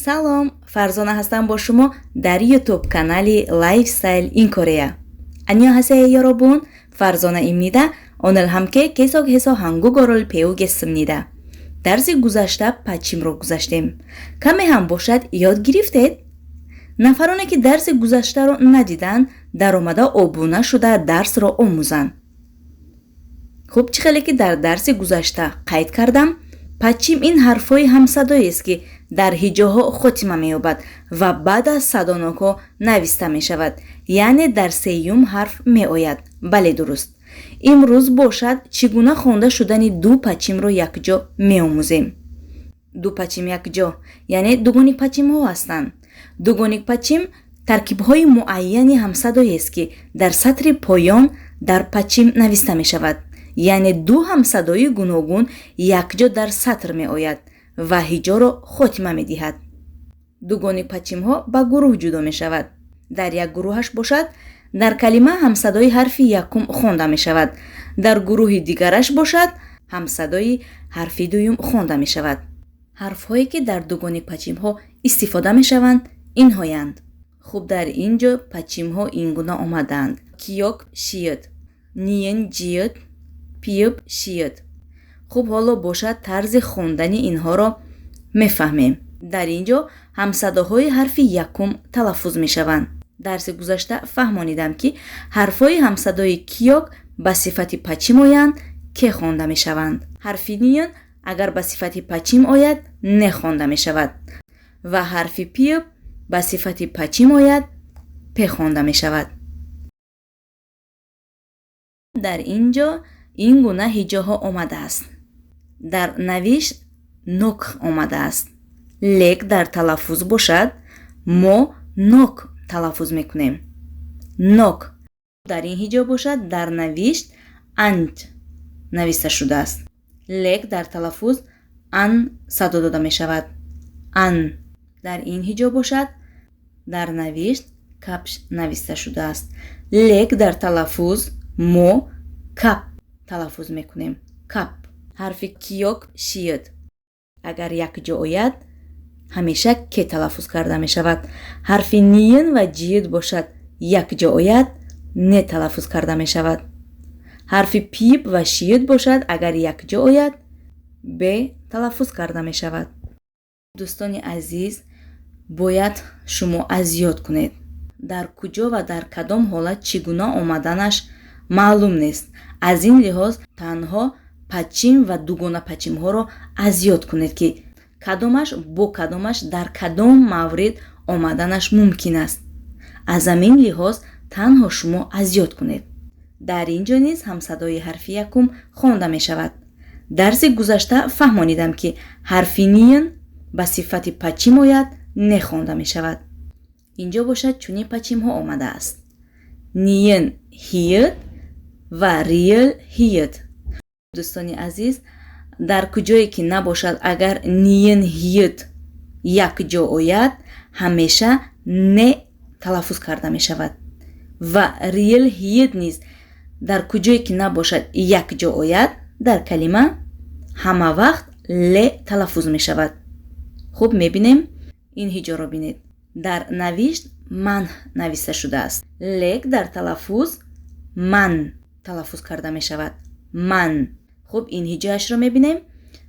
Салом, Фарзона ҳастам бо шумо дар Ютуб канали Lifestyle in Korea. 안녕하세요, 여러분. Фарзона입니다. 오늘 함께 계속해서 한국어를 배우겠습니다. Дарси гузашта 받침ро гузаштем. Каме ҳам бошад, ёд гирифтед? Нафароне ки дарси гузаштаро надиданд, даромада обуна шуда дарсро омӯзанд. Хуб, чӣ хеле ки дар дарси гузашта қайд кардам, 받침 ин ҳарфҳои ҳамсадоест, ки дар ҳиҷоҳо хотима меёбад ва баъд аз садонокҳо нависта мешавад, яъне дар сеюм ҳарф меояд. Бале, дуруст. Имрӯз бошад, чӣ гуна хонда шудани ду 받침ро якҷо меомӯзем. Ду 받침 якҷо, яъне дугоник 받침ҳо ҳастанд. Дугоник 받침 таркибҳои муайяни ҳамсадоест, ки дар сатри поён дар 받침 нависта мешавад, яъне ду ҳамсадои гуногун якҷо дар сатр меояд ва ҳиҷоро хотима медиҳад. Дугоник 받чимҳо ба гурӯҳ ҷудо мешавад. Дар як гурӯҳаш бошад, дар калима ҳамсадои ҳарфи якум хонда мешавад, дар гурӯҳи дигараш бошад, ҳамсадои ҳарфи дуюм хонда мешавад. Ҳарфҳое ки дар дугоник 받чимҳо истифода мешаванд, инҳоянд. Хуб, дар ин ҷо 받чимҳо ин гуна омадаанд: киёк, шиёт, ниен, ҷиёт, пиёб, шиёт. Хуб, ҳоло бошад, тарзи хондани инҳоро мефаҳмем. Дар ин ҷо ҳамсадоҳои ҳарфи якум талаффуз мешаванд. Дарси гузашта фаҳмонидам, ки ҳарфҳои ҳамсадои киёк ба сифати 받чим оянд, ке хонда мешаванд. Ҳарфи ниён агар ба сифати 받чим ояд, не хонда мешавад ва ҳарфи пиёб ба сифати 받чим ояд, пе хонда мешавад. Дар ин ҷо ин гуна ҳиҷоҳо омадааст. Дар навишт нок омадааст, лек дар талаффуз бошад, мо нок талаффуз мекунем, нок. Дар ин ҳиҷо бошад, дар навишт анч нависта шудааст, лек дар талаффуз ан садо дода мешавад, ан. Дар ин ҳиҷо бошад, дар навишт капш нависта шудааст, лек дар талаффуз мо кап талаффуз мекунем, кап. Ҳарфи киёк, шиёт агар якҷо ояд, ҳамеша ке талаффуз карда мешавад. Ҳарфи ниин ва ҷиит бошад, якҷо ояд, не талаффуз карда мешавад. Ҳарфи пип ва шиит бошад, агар якҷо ояд, б талаффуз карда мешавад. Дӯстони азиз, бояд шумо аз ёд кунед, дар куҷо ва дар кадом ҳолат чӣ гуна омаданаш маълум нест. Аз ин лиҳоз танҳо 받чим ва дугона 받чимҳоро аз ёд кунед, ки кадомаш бо кадомаш дар кадом маврид омаданаш мумкин аст. Аз ҳамин лиҳоз танҳо шумо аз ёд кунед. Дар ин ҷо низ ҳамсадои ҳарфи якум хонда мешавад. Дарси гузашта фаҳмонидам, ки ҳарфи ниин ба сифати 받чим ояд, не хонда мешавад. Инҷо бошад, чунин 받чимҳо омадааст: ниин ҳиёт ва риел ҳиёт. Дӯстони азиз, дар куҷое ки набошад, агар ниин, ҳиёт якҷо ояд, ҳамеша не талаффуз карда мешавад ва риел ҳиёт низ дар куҷое ки набошад, якҷо ояд, дар калима ҳама вақт ле талаффуз мешавад. Хуб, мебинем, ин ҳиҷоро бинед. Дар навишт ман нависта шудааст, лек дар талаффуз ман талаффуз карда мешавад, ман. Хуб, ин ҳиҷояшро мебинем.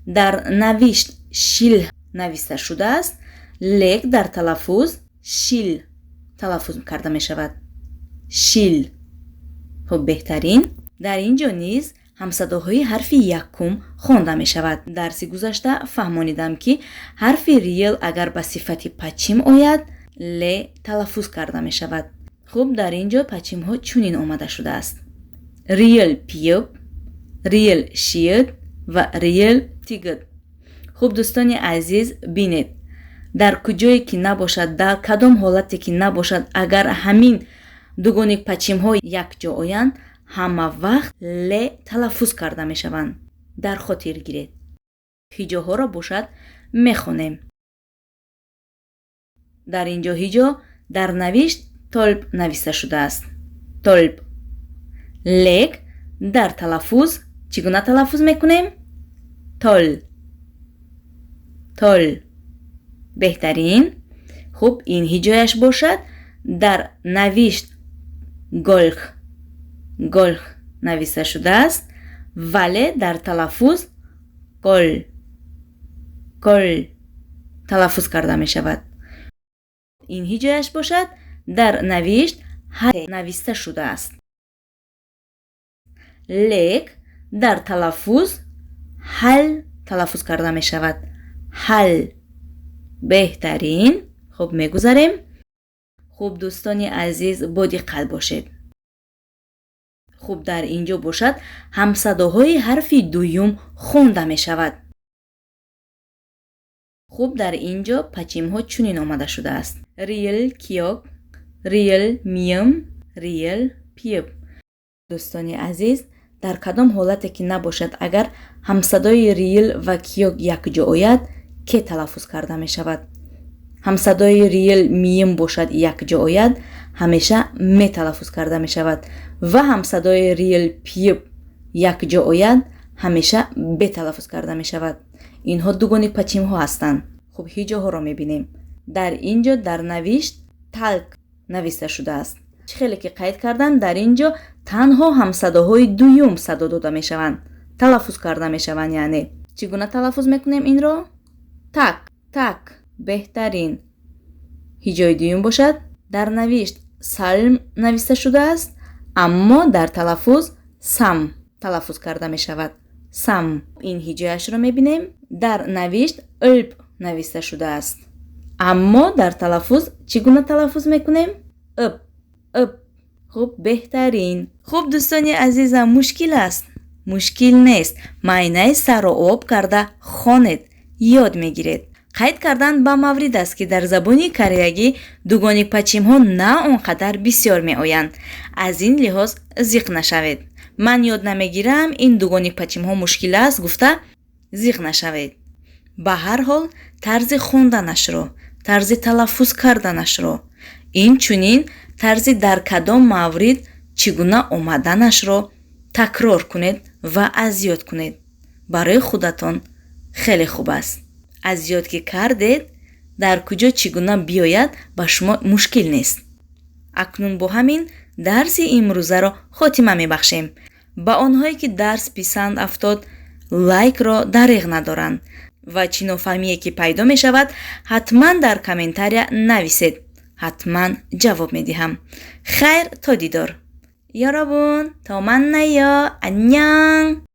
Дар навишт шил нависта шудааст, лек дар талаффуз шил талаффуз карда мешавад, шил. Хуб, беҳтарин. Дар ин ҷо низ ҳамсадоҳои ҳарфи якум хонда мешавад. Дарси гузашта фаҳмонидам, ки ҳарфи риел агар ба сифати 받чим ояд, ле талаффуз карда мешавад. Хуб, дар ин ҷо 받чимҳо чунин омада шудааст: риел пиёб, риел шиёт ва риел тигт. Хуб, дӯстони азиз, бинед, дар куҷое ки набошад, дар кадом ҳолате ки набошад, агар ҳамин дугоник 받чимҳо якҷо оянд, ҳама вақт ле талаффуз карда мешаванд. Дар хотир гиред. Ҳиҷоҳоро бошад, мехонем. Дар ин ҷо ҳиҷо дар навишт толб нависта шудааст, толб, лек дар талаффуз чӣ гуна талаффуз мекунем? Тол, тол. Беҳтарин. Хуб, ин ҳиҷояш бошад, дар навишт голх, голх нависта шудааст, вале дар талаффуз гол, гол талаффуз карда мешавад. Ин ҳиҷояш бошад, дар навишт ҳ нависта шудааст, лек дар талаффуз ҳал талаффуз карда мешавад, ҳал. Беҳтарин. Хуб, мегузарем. Хуб, дӯстони азиз, бодиққат бошед. Хуб, дар ин ҷо бошад, ҳамсадоҳои ҳарфи дуюм хонда мешавад. Хуб, дар ин ҷо пачимҳо чунин омада шудааст: риыл, киёк, риыл, миым, риыл, пиып. Дӯстони азиз, дар кадом ҳолате ки набошад, агар ҳамсадои риыл ва киёк якҷо ояд, ке талаффуз карда мешавад. Ҳамсадои риыл, миым бошад, якҷо ояд, ҳамеша ме талаффуз карда мешавад ва ҳамсадои риыл, пиып якҷо ояд, ҳамеша бе талаффуз карда мешавад. Инҳо дугони пачимҳо ҳастанд. Хуб, ҳиҷоҳоро мебинем. Дар ин ҷо дар навишт талк нависта шудааст. Чӣ хеле ки қайд кардам, дар ин ҷо танҳо ҳамсадоҳои дуюм садо дода мешаванд, талаффуз карда мешаванд. Яъне чӣ гуна талаффуз мекунем инро? Так, так. Беҳтарин. Ҳиҷои дуюм бошад, дар навишт салм нависта шудааст, аммо дар талаффуз сам талаффуз карда мешавад, сам. Ин ҳиҷояшро мебинем. Дар навишт ылп нависта шудааст, аммо дар талаффуз чӣ гуна талаффуз мекунем? Ып, ып. Хуб, беҳтарин. Хуб, дӯстони азизам, мушкил аст? Мушкил нест. Майнаи сарро об карда хонед, ёд мегиред. Қайд кардан ба маврид аст, ки дар забони кореягӣ дугоникпачимҳо на он қадар бисёр меоянд. Аз ин лиҳоз зиқ нашавед. Ман ёд намегирам, ин дугоникпачимҳо мушкил аст гуфта зиқ нашавед. Ба ҳар ҳол, тарзи хонданашро, тарзи талаффуз карданашро, инчунин тарзи дар кадом маврид чӣ гуна омаданашро такрор кунед ва аз ёд кунед. Барои худатон хеле хуб аст. Аз ёд ки кардед, дар куҷо чӣ гуна биёяд, ба шумо мушкил нест. Акнун бо ҳамин дарси имрӯзаро хотима мебахшем. Ба онҳое ки дарс писанд афтод, лайкро дареғ надоранд ва чӣ нофаҳмие ки пайдо мешавад, ҳатман дар комментария нависед, ҳатман ҷавоб медиҳам. Хайр, то дидор. 여러분, 또 만나요. 안녕.